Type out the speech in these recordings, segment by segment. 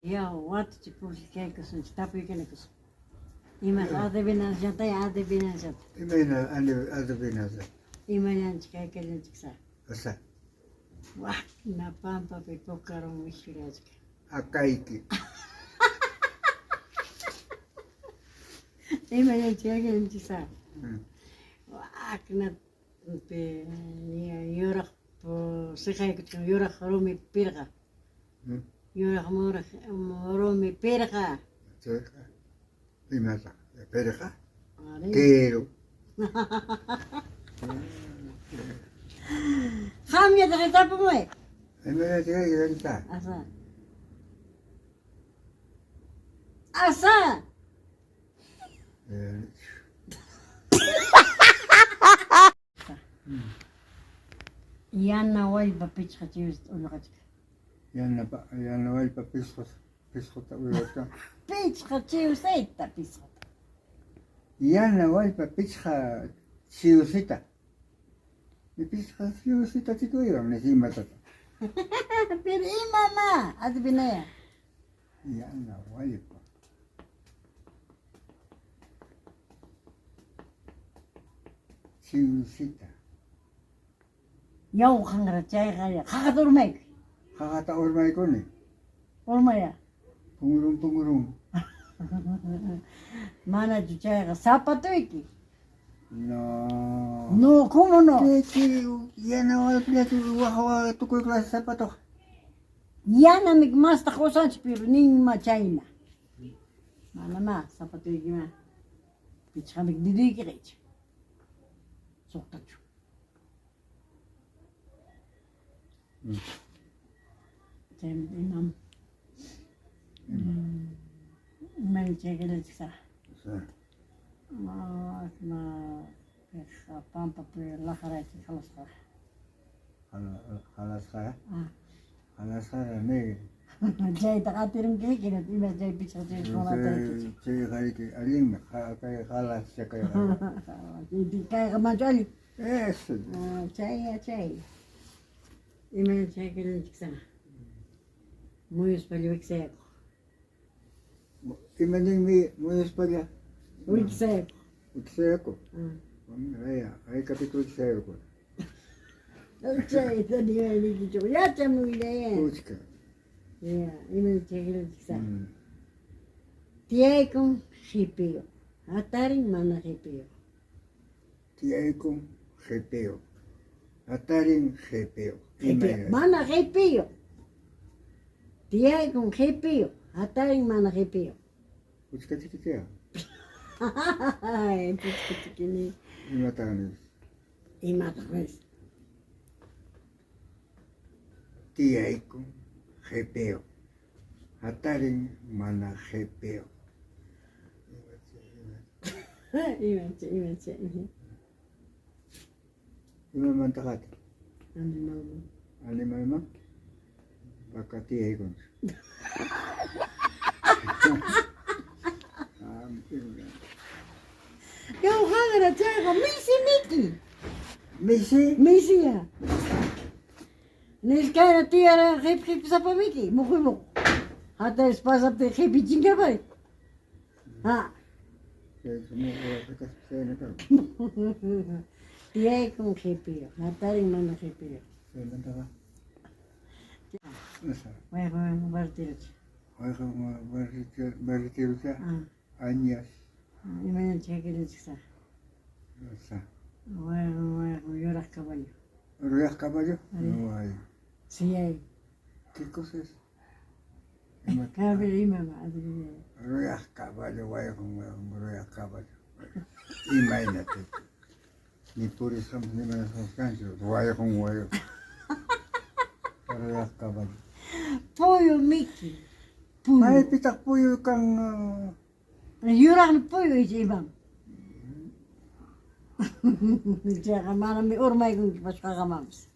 Yaw, watuchi pukllachaykusunchik, tapuykanakusun. Imas adivinanzallata, adivinanzallata. Imayna adivinanza? Imayllanchik kaykallanchik sa. Asa. Wakna pampapi pukarum wishurachka. Akayki. Imayllanchik kaykallanchik sa. Wakna yuraq siqaykuchkan yuraq rumi pirqa. Yuraq muraq rumi pirqa. Chayqa imataq pirqa? Qiru. Qamñataq tapumuy. Imaynataq Asa. Asa. Yana wallpa pichqa chiwsta ullqachka. Yana yana wallpa pisqa pisqata uywachka. Pichqa chiwsita pisqata. Yana wallpa pichqa chiwsita. Pichqa chiwsita chikuywan ni imatata. Pero imamá, adivinaya. Yana wallpa. Chiwsita. Yaw qanra chayqa qaqata urmaykuy. Qaqata urmaykuni. Urmaya. Pungrun pungrun. Manachu chayqa zapatuyki? No. No, ¿cómo no? Chay yana wallpallachu waq tukuy clase zapatoqa. Yanami mastaq usanchik pero ninma chayna. Manamá zapatoykima. Pichqamik diduykiqa icha. Suqtachu. Chaymi imam. Imam chayqillachik sa. Pampapi laqarayki halasqa. Halasqa? Halasqa ne. Chayta qatirunki ima chay pichqa chaykunata. Chayqa allinmi kay halascha kayqa. Kayqa manchu allin. Eso. Chay chay. Ima chayqillanchik sa. Muyuspalla wiksayakuq. Ima ninmi muyuspalla? Wiksayakuq. Wiksayakuq. Aya, haykapitaq wiksayakuq? Chayta niwaynikichu yachamuyllaya. Puchka. Ya, ima chayqillanchik sa. Tiyaykun qipiyuq. Hatarin mana qipiyuq. Tiyaykun qipiyuq. Hatarin qipiyuq. Mana qipiyuq. Tiyaykun qipiyuq. Hatarin mana qipiyuq. Puchka chikichaya. Ay, puchka chikini. Imataq nis? Imataq nis? Tiyaykun qipiyuq. Hatarin mana qipiyuq. Imacha, imacha. Imamantaq ati? Animalman. Animalman? Vaca tiyaykun. Yaw qanra chayqa misi miki. Misi? Misiya. Nilkayna tiyara qip qip sapa miki, muqu muqu. Hataris pasaptin qipi chinkapay. Ha. Tiyaykun qipiyuq, hatarin mana qipiyuq. Chaymantaqa. Wayqa bartirucha. Wayqa bartirucha. Añas. Imaynachik hakilanchik sa. Sa. Wayqa wayqa yuraq caballo. ¿Yuraq caballo? No hay. Sí hay. ¿Qué cosa es? A ver, imama. Ruyaq caballo, wayqun wayqun ruyaq caballo. Imaynate. Ni purisqanpas ni manasqanpas kanchu. Wayqun wayqun. Ruyaq caballo. Puyu miki. Puyu. Maypitaq puyu kan? Yuraqmi puyu icha imam. Chayqa manami urmaykunki pachqaqamanpas.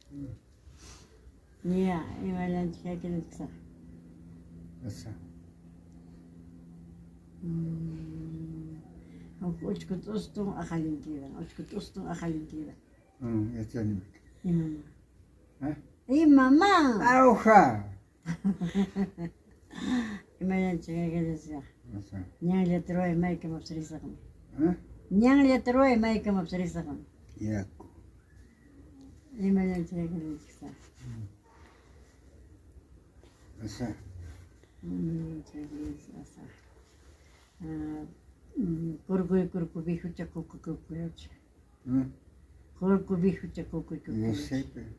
Ya, imallanchik hakilanchik sa. Asa. Huk uchku t'ustun aqallin kidan, uchku t'ustun aqallin kidan. Yachani. Imamá? ¿Eh? Imamá? Auja. Imaynanchik kaykallasqa. Asa. Ñanllata ruway maykamapas risaqmi. ¿Eh? Ñanllata ruway maykamapas risaqmi. Yaku. Imaynanchik kaykallanchiksa. Asa. Asa. Kurkuy kurku vijucha kuku kukuyacha. ¿Eh? Kurku vijucha kuku No kukuyacha. sé, pero.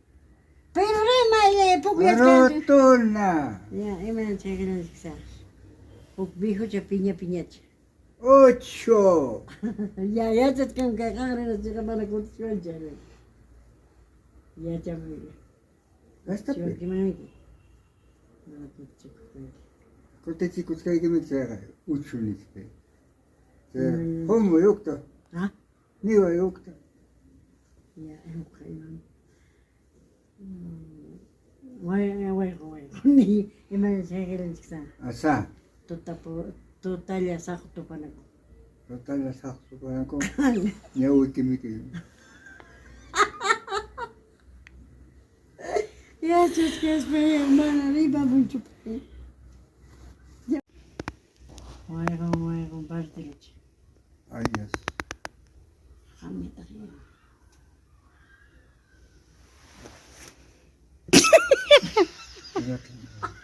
Pero rimay pukllachkanchik. Rotuna. Ya, imaynanchik kaykallanchiksa. Huk vijucha piña piñacha. Ocho. Ya yachachkan kay qanrina mana kutichwanchik. Yachamuylla. Basta pe. Chiwankimanki. Mana kutichikukanki. Kutichikuchkaykimi chayqa uchu nispa. Chayqa Mm. homo yukta, Ha? niwa yukta. Ya, hukqa imam. Way wayqu wayqu. Ni imaynanchik kaykallanchiksa. Asa. Tutapu tutalla saqu tupanaku. Rotalla saqsupanku ñawikimiki. Yachachkaspa mana rimamunchu. Wayqun wayqun partilucha. Ay, Dios. Qamñataq Mira que-